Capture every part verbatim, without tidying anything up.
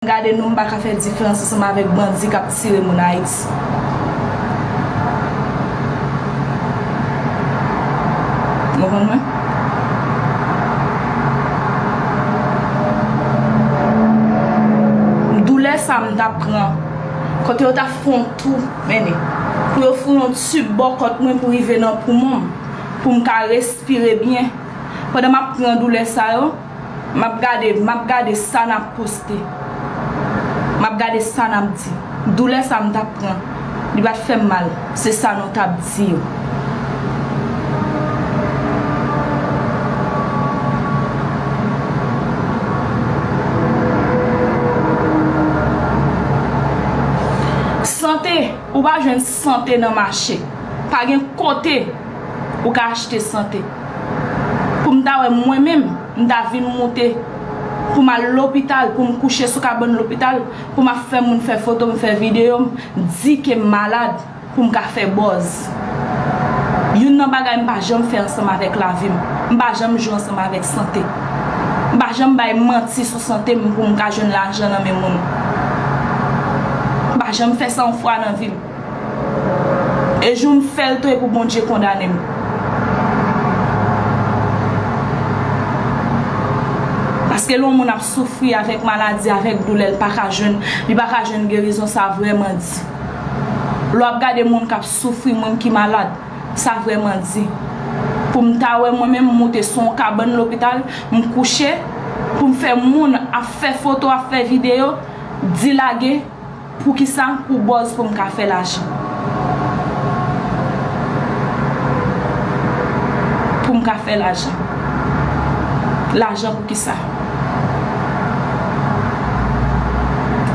Gade nou, m pa ka fè diferans ansanm avèk bandi k ap tire moun Ayiti. Ou konprann mwen? Doulè sa m t ap pran, kote yo t ap fè yon tou, mennen, pou yo foure yon tib bò kòt mwen pou rive nan poumon m, pou m ka respire byen. Pandan m ap pran doulè sa yo, m ap gade, m ap gade sa n ap poste. M ap gade sa n ap di. Doulè sa m t ap pran, li pa t fè m mal. Se sa nou t ap di yo. Sante, ou pa jwenn sante nan mache. Pa gen kote ou ka achte sante. Pou m ta wè mwen menm, m ta vin moute pou m al lopital, pou m kouche sou kabann lopital, pou m ap fè moun fè foto m, fè videyo m, di ke m malad, pou m ka fè buzz. Youn nan bagay m pa janm fè ansanm avèk lavi m, m pa janm jwe ansanm avèk sante. M pa janm bay manti sou sante m pou m ka jwenn lajan nan men moun. M pa janm fè sa yon fwa nan vi m. E jou m fè l tou, e pou Bondye kondane m. Paske lè yon moun ap soufri avèk maladi, avèk doulè, l pa ka jwenn, li pa ka jwenn gerizon, sa vrèman di. Lè w ap gade moun k ap soufri, moun ki malad, sa vrèman di. Pou m ta wè mwen menm m moute sou yon kabann lopital, m kouche, pou m fè moun ap fè foto, ap fè videyo, dilage, poukisa? Pou buzz, pou m ka fè lajan. Pou m ka fè lajan. Lajan poukisa?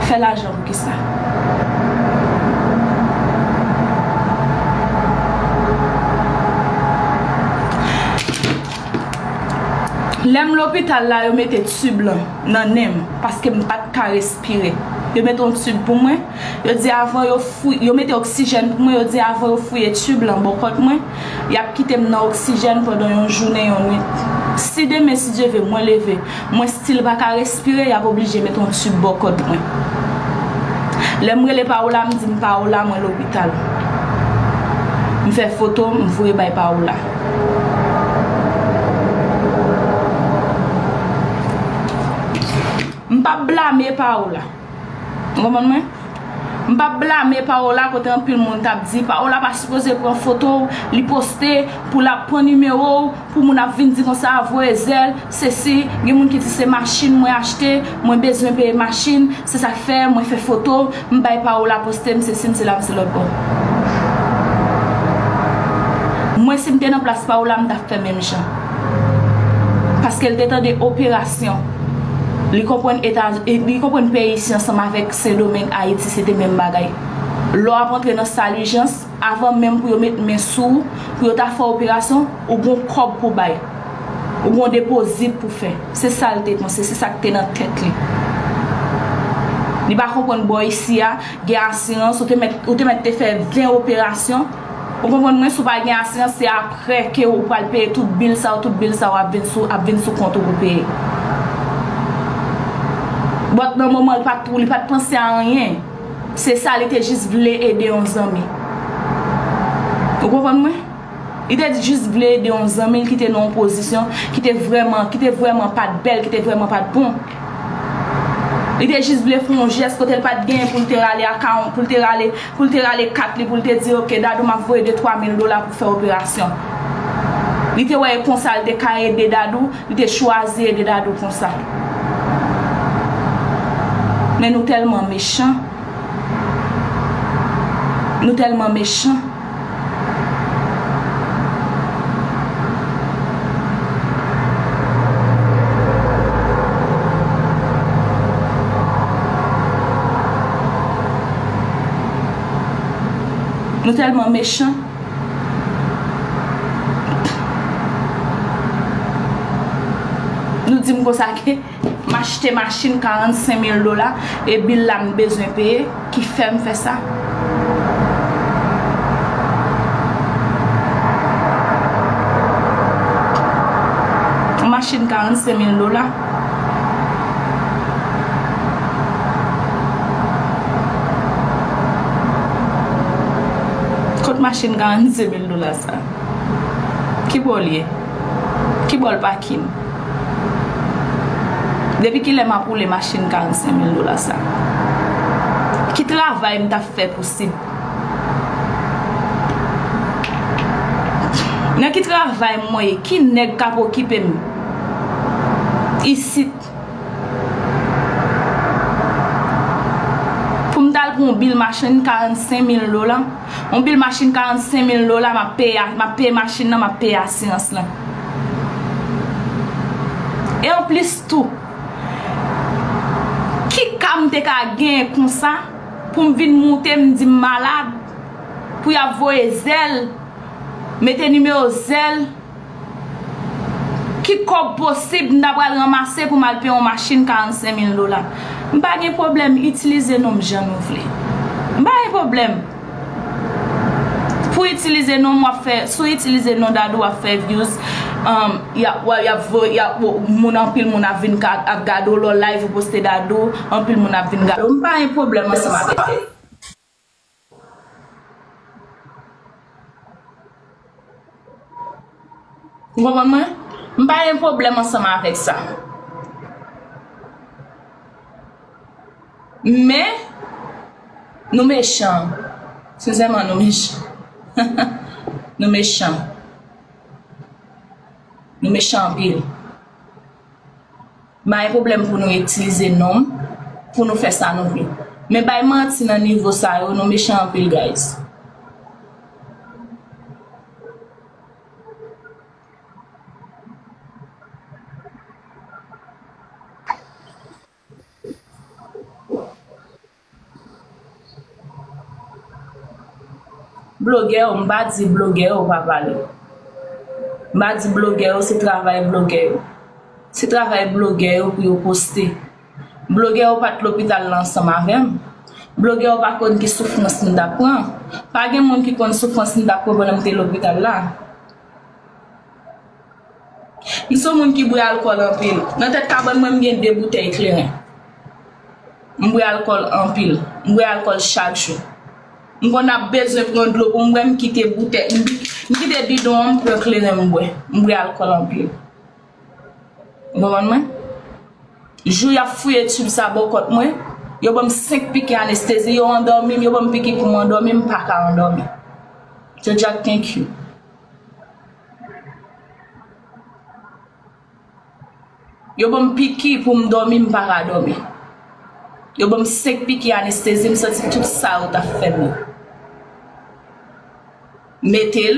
Fè lajan poukisa? Lè m lopital la, yo mete tib lan nan nen m, paske m pa t ka respire. Yo mete yon tib pou mwen, yo di avan yo fou-, yo mete oksijèn pou mwen, yo di avan yo fouye tib lan bò kòt mwen, y ap kite m nan oksijèn pandan yon jounen, yon nwit. Si demen, si Dye vle, mwen leve, mwen still pa ka respire, y ap oblije mete yon tib bò kòt mwen. Lè m rele Paola, m di m, "Paola, mwen lopital." M fè foto, m voye bay Paola. M p ap blame Paola. Ou konprann mwen? M p ap blame Paola kote anpil moun t ap di, Paola pa sipoze pran foto w, li poste pou l ap pran nimewo w, pou moun ap vin di konsa, voye zèl, sesi, gen moun ki di se machin mwen achte, mwen bezwen peye machin, se sa k fè mwen fè foto, m bay Paola poste, m sesi, m sela, m se lòt bò. Mwen, si m te nan plas Paola, m t ap fè menm jan. Paske l te tande operasyon. Li konprann eta, li konprann peyi isi ansanm avèk Sendomeng, Ayiti, se te menm bagay. Lè w ap antre nan sal ijans, avan menm pou yo met men sou ou, pou yo ta fè operasyon, ou gon kòb pou bay. Ou gon depozit pou fè. Se sa l te panse, se sa k te nan tèt li. Li pa konprann bò isi a, gen asirans, ou te mèt, ou te mèt te fè ven operasyon. Ou konprann mwen, si w pa gen asirans, se apre ke ou pral peye tout bil sa yo, tout bil sa yo ap vin sou, ap vin sou kont ou pou peye. But nan moman, li pa t, li pa t panse a anyen. Se sa, li te jis vle ede yon zanmi. Ou konprann mwen? Li te jis vle ede yon zanmi l ki te nan yon pozisyon ki te vrèman, ki te vrèman pa t bèl, ki te vrèman pa t bon. Li te jis vle fè yon jès kote l pa t genyen pou l te rale akawon, pou l te rale, pou l te rale kat li, pou l te di, "Oke, Dadou, m ap voye de twa mil dola pou fè operasyon." Li te wè e konsa l te ka ede Dadou, li te chwazi ede Dadou konsa. Men nou tèlman mechan. Nou tèlman mechan. Nou tèlman mechan. Nou di m konsa ke m achte machin karannsenk mil dola, e bil la m bezwen peye, ki fè m fè sa. Yon machin karannsenk mil dola. Machin karannsenk mil dola sa? Ki bò l ye? Ki bò l pake m? Depi kilè m ap woule machin karannsenk mil dola sa? Ki travay m t ap fè posib? Nan ki travay mwen ye? Ki nèg k ap okipe m isit? Pou m t al pran yon bil machin karannsenk mil dola. Yon bil machin karannsenk mil dola, m ap peye, m ap peye machin nan, m ap peye asirans lan. E anplis tou, ki ka m te ka genyen konsa pou m vin moute, m di m malad, pou y ap voye zèl, mete nimewo zèl, ki kòb posib m ta pral ranmase pou m al peye yon machin karannsenk mil dola? M pa gen pwoblèm, itilize non m jan nou vle. M pa gen pwoblèm pou itilize non m, w ap fè, si w itilize non Dadou, w ap fè views. Um, y ap, y ap, y ap, moun, anpil moun ap vin ka, ap gade w lè w live ou poste Dadou, anpil moun ap vin gade w. M pa gen pwoblèm ansanm avèk sa. Ou konprann mwen? M pa gen pwoblèm ansanm avèk sa. Men, nou mechan. Sensèman, nou mechan. Nou mechan. Nou mechan anpil. M pa gen pwoblèm pou nou itilize non m, pou nou fè sa nou vle. Men bay manti nan nivo sa yo, nou mechan anpil, guys. Blogè yo, m pa di blogè yo pa pale. M pa di blogè yo, se travay blogè yo. Se travay blogè yo pou yo poste. Blogè yo pa t lopital la ansanm avè m. Blogè yo pa konn ki soufrans m t ap pran. Pa gen moun ki konn soufrans m t ap pran pandan m te lopital la. M se yon moun ki bwè alkòl anpil. Nan tèt kabann mwen, m gen de boutèy kleren. M bwè alkòl anpil. M bwè alkòl chak jou. M konn ap bezwen pran dlo pou m bwè, m kite boutèy, m, m kite bidon an, m pran kleren, m bwè. M bwè alkòl anpil. Ou konprann mwen? Jou y ap fouye tib sa bò kòt mwen, yo ban m senk piki anestezi, yo andòmi m, yo ban m piki pou m andòmi, m pa ka andòmi. Jack, thank you. Yo ban m piki pou m dòmi, m pa ka dòmi. Yo ban m senk piki anestezi, m santi tout sa yo t ap fè m yo. Mete l,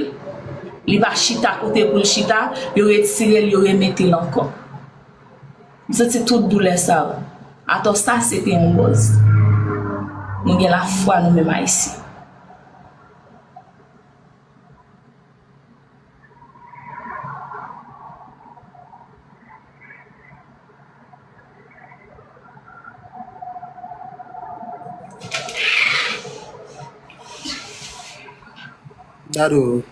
li pa chita kote pou l chita, yo retire l, yo remete l ankò. M santi tout doulè sa yo. Atò sa se te yon bòz. Nou gen lafwa nou menm Ayisyen. Dadou,